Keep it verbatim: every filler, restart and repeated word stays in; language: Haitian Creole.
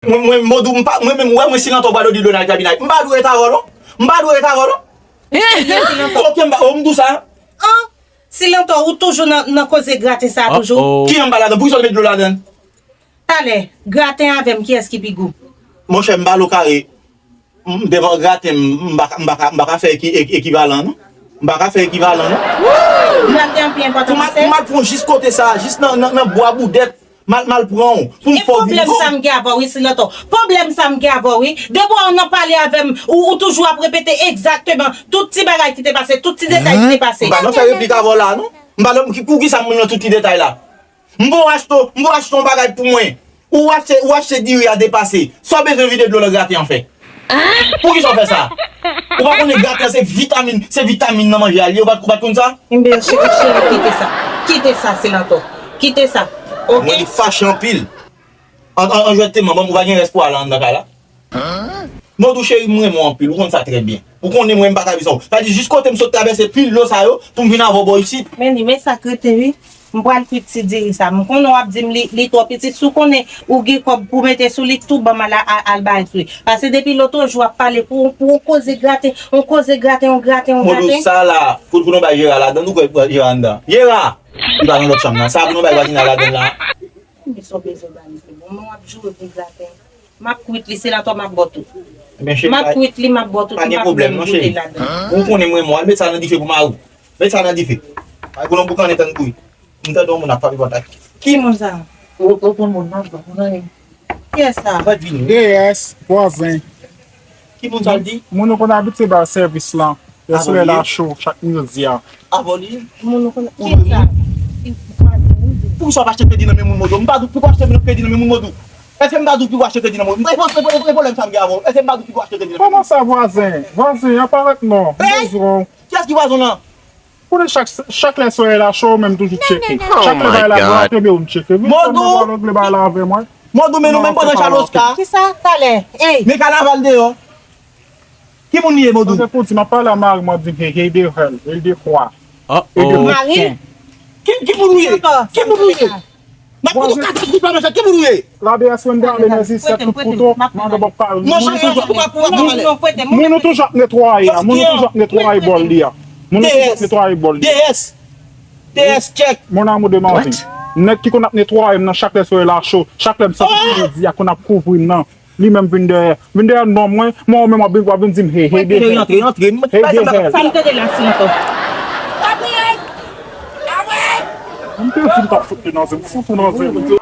Mwen, mwen, Modou, m pa, mwen menm, ou wè mwen Silantò pral di dlo nan kabinay. M pa dwe ret avè w, non. M pa dwe ret avè w, non. Oke, m pa, oh, m di w sa. An, Silantò, ou toujou nan, nan koze graten sa a toujou? Ki an m pa ladan? Poukisa w met dlo ladan? Talè, graten avè m, kiyès ki pi gou? Monchè, m pa lo kare. M, devan graten, m, m pa ka, m pa ka, m pa ka fè eki-, ek-, ekivalan, non. M pa ka fè ekivalan, non. Graten an pi enpòtan pase. Pou m al, pou m al pran jis kote sa, jis nan, nan, nan bwa boudèt, m al, m al pran w, pou m fè w vin gwo. E pwoblèm sa m gen avè w, wi, Silantò. Pwoblèm sa m gen avè w, wi. Depi w nan pale avè m, ou, ou toujou ap repete egzakteman tout ti bagay ki te pase, tout ti detay ki te pase. M pa nan fè replik avè w la, non. M pa nan, ki, poukisa m nan tout ti detay la? M pou achte, m pou achte yon bagay pou mwen. Ou achte, ou achte diri a depase. Sa w bezwen vide dlo nan graten an fè? Poukisa w fè sa? Ou pa konnen graten an se vitamin, se vitamin nan manje a l ye, ou pa, ou pa t konn sa? Enben, cheri, cheri, kite sa. Kite sa, Silantò. Kite sa. Oke? Mwen, li fache anpil. An, an, an jwèt teman, ban m, ou pa gen rès pou al anndan kay la? Modou cheri, m renmen w anpil, ou konn sa trè byen. Ou konnen mwen m pa ka bezwen w. Sa di jis kote m sot travèse pil dlo sa yo pou m vin avè w bò isit. Men li, men sa k rete wi. M pral kwit ti diri sa. M konnen w ap di m li, li twò pitit. Si w konnen ou gen kòb pou mete sou li, tou ban m al, al, al bay sou li. Paske depi lòt jou w ap pale pou, pou yon koze graten, yon koze graten, yon graten, yon graten. Modou sa la, pou, pou nou bay Jera ladann, ou kwè Jera anndan? Jera! Li pa nan lòt chanm nan. Sa pou nou bay Vajina ladann la. Men sa w bezwen ba li, se bon. Men w ap joure pou graten. M ap kwit li, se la tou m ap ba w tou. M ap kwit li, m ap ba w tou, m pa pou goute ladan. Ou konnen mwen, mwen, al met sa nan dife pou mari w. Met sa nan dife. Ay, pou nou boukannen tann bouyi. M tande yon moun ap frape pòt la. Ki moun sa? Ou, ou konn moun nan, ou konn anyen. Kiyès sa? Fèt vini. Deyès, vwazen. Ki moun sa l di? Moun nou konn abitye bay sèvis lan. Lè solèy la cho, chak midi a. Avò li? Moun nou konn. Kiyès sa? Poukisa w pa achte kredi nan men moun Modou? M pa di w pou w achte kredi nan men moun Modou. Èske m pa di w pou w achte kredi nan men moun? E pwoblèm sa m gen avè w. Èske m pa di w pou w achte kredi nan men moun? Kòman sa, vwazen? Vwazen, aparèt non. Bezwen w. Kiyès ki vwazen w lan? Konnen chak, chak lè solèy la cho, ou menm toujou tcheke. Chak lè bagay la bò a kenbe, ou m tcheke. Vin fè m bò a lòt lè bagay la avè mwen. Modou, men nou menm pandan Chaloska. Kisa? Talè. Ey. Men kanaval deyò. Ki moun li ye, Modou? Sa se pou di, m ap pale a mari m, w ap di m, hey, hey, de hèl, el de kwa. El de mari? Ki, ki moun ou ye? Ki moun ou ye? M ap fout ou kat ap di pa mechan, ki moun ou ye? La déesse Wendale, energie sept kout kouto, mande bòk pa yo. Moun ou toujou ap netwaye a, moun ou toujou ap netwaye bòl li a. Moun ou toujou ap netwaye bòl li a. Déesse, déesse, check. Mon amour de ma vie. Nèg ki konn ap netwaye m nan chak lè solèy la cho, chak lè m santi midi a konn ap kouvri m nan. Li menm vin dèyè. Vin dèyè non mwen, mwen ou menm w ap vin, w ap vin di m, hey, hey, de hèl. Antre, antre. Hey, de hèl. Sa m tande la, Silantò. M te di m t ap fout li nan zen, m fout ou nan zen.